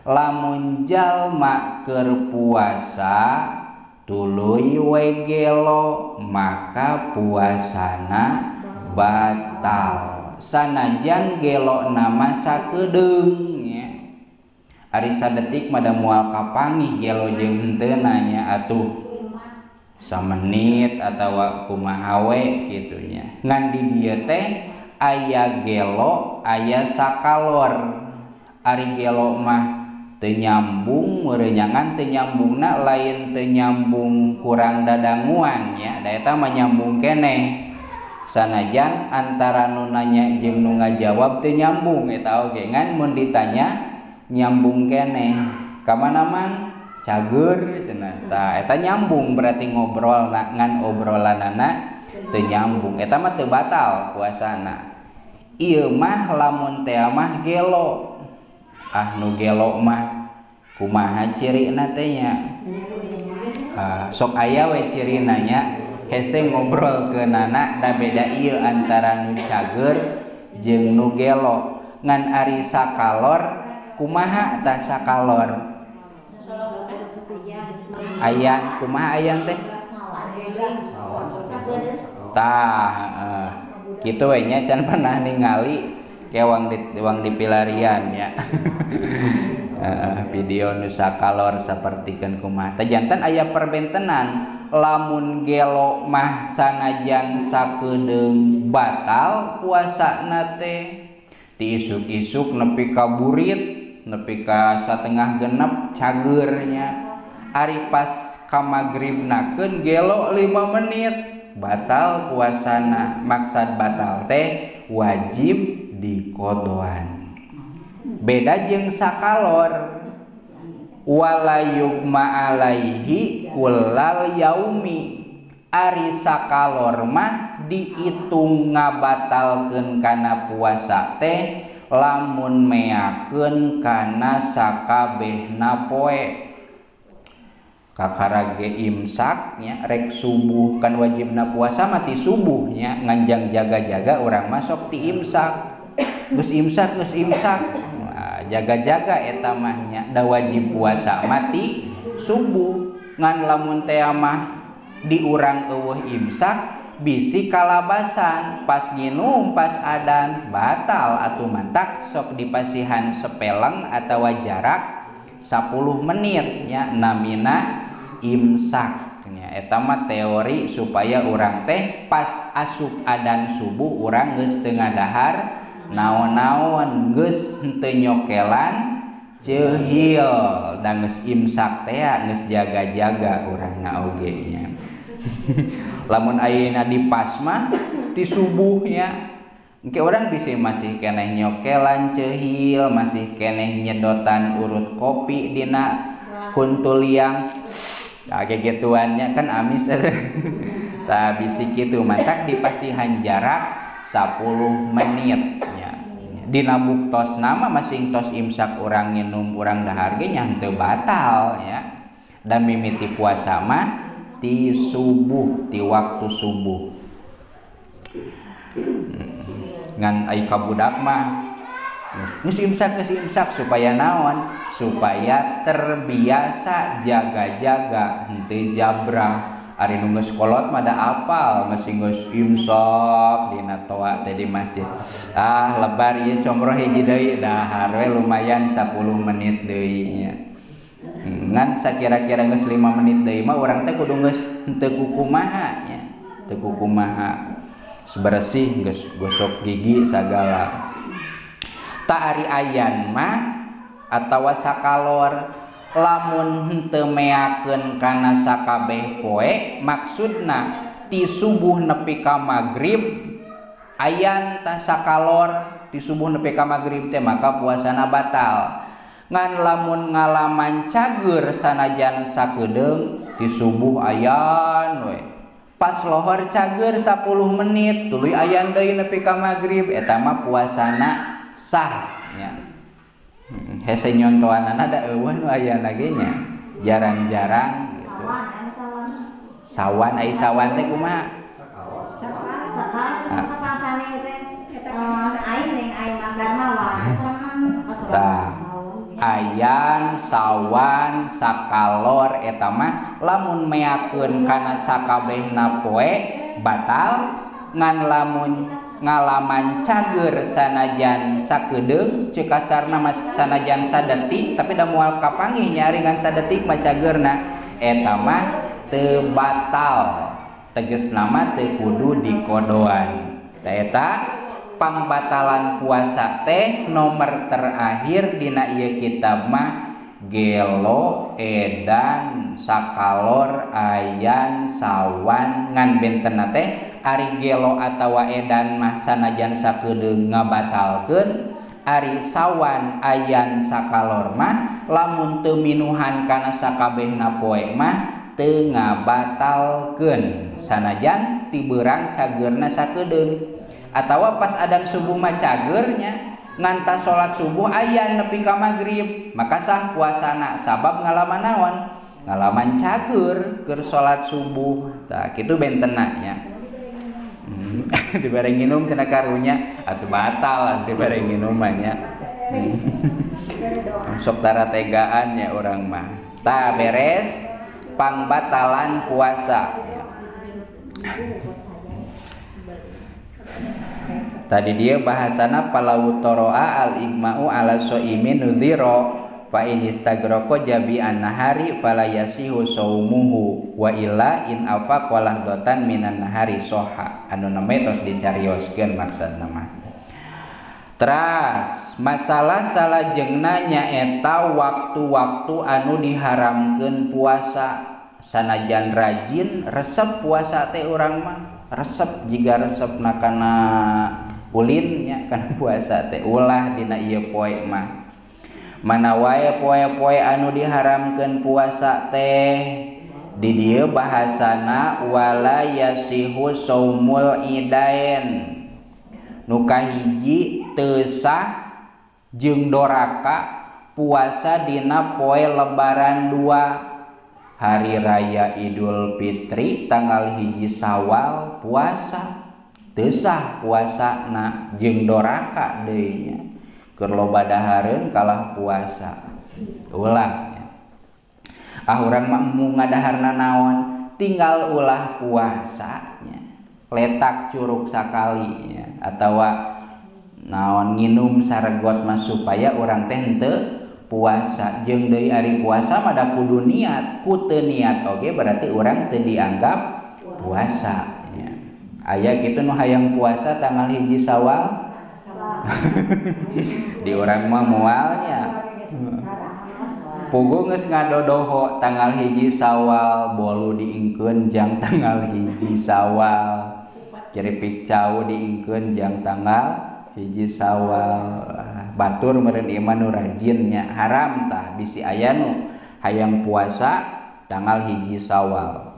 Lamun jalma keur puasa tuluy we gelo maka puasana batal sanajan gelo nama sakedeung nya. Ari sadetik mah da moal kapanggih gelo jeung henteu nya atuh samenit atawa kumaha we kitu nya. Ngan di dieu teh aya gelo aya sakalor. Ari gelo mah teu nyambung meureunyangan teu nyambungna lain teu nyambung kurang dadanguan nya, da eta mah nyambung keneh. Sanajan antara nu nanya jeung nu ngajawab teu nyambung eta oge, ngan mun ditanya nyambung keneh. Ka mana mang? Cager cenah. Tah eta nyambung berarti ngobrol ngan obrolanana teu nyambung. Eta mah teu batal puasana. Ieu mah lamun teh mah gelo. Ah nu gelo mah kumaha cirina teh nya? Sok aya we cirina nya. Hese ngobrol ke nana da beda ieu antara nu cager jeung nu gelo. Ngan ari sakalor kumaha tah sakalor? Ayan kumaha ayan teh? Tah kitu we nya can pernah ningali kewang di pilarian ya. Video nu sakalor sapertikeun kumaha. Tah janten aya perbentenan. Lamun gelo mah sanajan sakedeung batal puasana teh. Ti isuk-isuk nepi ka burit, nepi ka satengah genep cageurnya. Ari pas ka magribnakeun gelo 5 menit batal puasana. Maksad batal teh wajib dikodoan. Beda jeung sakalor. Wala yugma alaihi kullal yaumi. Ari sakalor mah diitung ngabatalkeun kana puasa teh lamun meakeun kana sakabehna poe. Kakara ge imsak nya rek subuh kan wajibna puasa mah ti subuh nya, nganjang jaga-jaga urang masuk ti imsak. Geus imsak geus imsak. Jaga-jaga eta mah nya da wajib puasa mati subuh. Ngan lamun teh mah di urang eueuh imsak bisi kalabasan pas nginum pas adan batal atuh mantak sok dipasihan sepeleng atawa jarak 10 menit nya namina imsak nya. Eta mah teori supaya urang teh pas asup adan subuh urang geus teu ngadahar naon-naon, geus henteu nyokelan ceuhil da geus imsak teh geus jaga-jaga urangna oge nya. Lamun ayeuna di pas mah di subuhnya engke urang bisi masih keneh nyokelan ceuhil, masih keneh nyedotan urut kopi dina huntuliang. Nah, kayak gituannya kan amis. Tah bisi kitu mantak dipasihan jarak 10 menit nya. Dina buktos nama masing tos imsak urang nginum urang dahar ge nya henteu batal ya. Dan mimiti puasa mah ti subuh, ti waktu subuh. Ngan ai ka budak mah geus imsak supaya naon? Supaya terbiasa jaga-jaga henteu jabrah. Ari nu geus kolot mah da apal masih geus imsak dina toa teh di masjid. Ah lebar ieu comroh hiji deui dahar we lumayan 10 menit deui nya. Ngan sakira-kira geus 5 menit deui mah urang teh kudu geus henteu kukumaha nya. Teu kukumaha. Bersih geus gosok gigi sagala. Ta ari ayan mah atawa sakalor lamun henteu meakeun kana sakabeh poe maksudna ti subuh nepi ka magrib ayan tah sakalor ti subuh nepi ka magrib teh maka puasana batal. Ngan lamun ngalaman cager sanajan sakedeung ti subuh ayan we pas lohor cager 10 menit tuluy ayan deui nepi ka magrib eta mah puasana sah nya. Hese nyontoanana da eueuh nu aya lagi nya. Jarang-jarang gitu. Sawan ai sawan teh kumaha? Ayan, sawan, sakalor eta mah lamun meakeun kana sakabehna poe batal, ngan lamun ngalaman cager sanajan sakedeung ceuk kasarna mah sanajan sadetik tapi da moal kapanggih nya ari ngan sadetik mah cagerna eta mah teu batal, tegasna mah teu kudu dikodoan. Tah eta pangbatalan puasa teh nomor terakhir dina ieu kitab mah gelo, edan, sakalor, ayan, sawan. Ngan bentenna teh ari gelo atawa edan mah sanajan sakedeung ngabatalkeun, ari sawan, ayan, sakalor mah lamun teu minuhan kana sakabehna poe mah teu ngabatalkeun sanajan ti beurang cageurna sakedeung atawa pas adan subuh mah cageurnya ngantas salat subuh ayan nepi ka magrib maka sah puasana sabab ngalaman naon, ngalaman cager keur salat subuh. Tah kitu bentenna nya. Dibere nginum cenah karunya atuh batal dibere nginum mah nya. Sok tarategaan nya urang mah. Tah beres pangbatalan puasa. Tadi dia bahasana palau toroa al igma'u ala so'imin nudhiro fa in istagroko jabi an nahari fala yasihu saumuhu wa illa in afaqa lahdatan minan nahari soha. Anu namanya tos dicarioskeun maksudna mah. Teras masalah salajengna nyaeta waktu-waktu anu diharamkeun puasa. Sanajan rajin resep puasa teh urang mah resep jiga resepna kana ulinnya kana puasa teh ulah dina ieu poe mah. Mana wae poe-poe anu diharamkeun puasa teh di dieu bahasana wala yasihu saumul idain. Nu kahiji teu sah jeung doraka puasa dina poe lebaran 2 hari raya Idul Fitri tanggal 1 Syawal puasa teu sah puasana jeung doraka deui nya keur loba dahareun kalah puasa ulah nya. Ah urang mah embung ngadaharna naon, tinggal ulah puasa nya, letak curug sakali nya atawa naon nginum saregot mah supaya urang teh henteu puasa. Jeung deui ari puasa mah da kudu niat, ku teu niat oge berarti urang teu dianggap puasa nya. Aya kitu nu hayang puasa tanggal 1 Syawal di urang mah moalnya puguh geus ngadodoho tanggal 1 Syawal bolu diingkeun jang tanggal 1 Syawal, keripik cau diingkeun jang tanggal 1 Syawal. Batur meureun ieu mah nu rajin nya haram tah bisi aya nu hayang puasa tanggal 1 Syawal.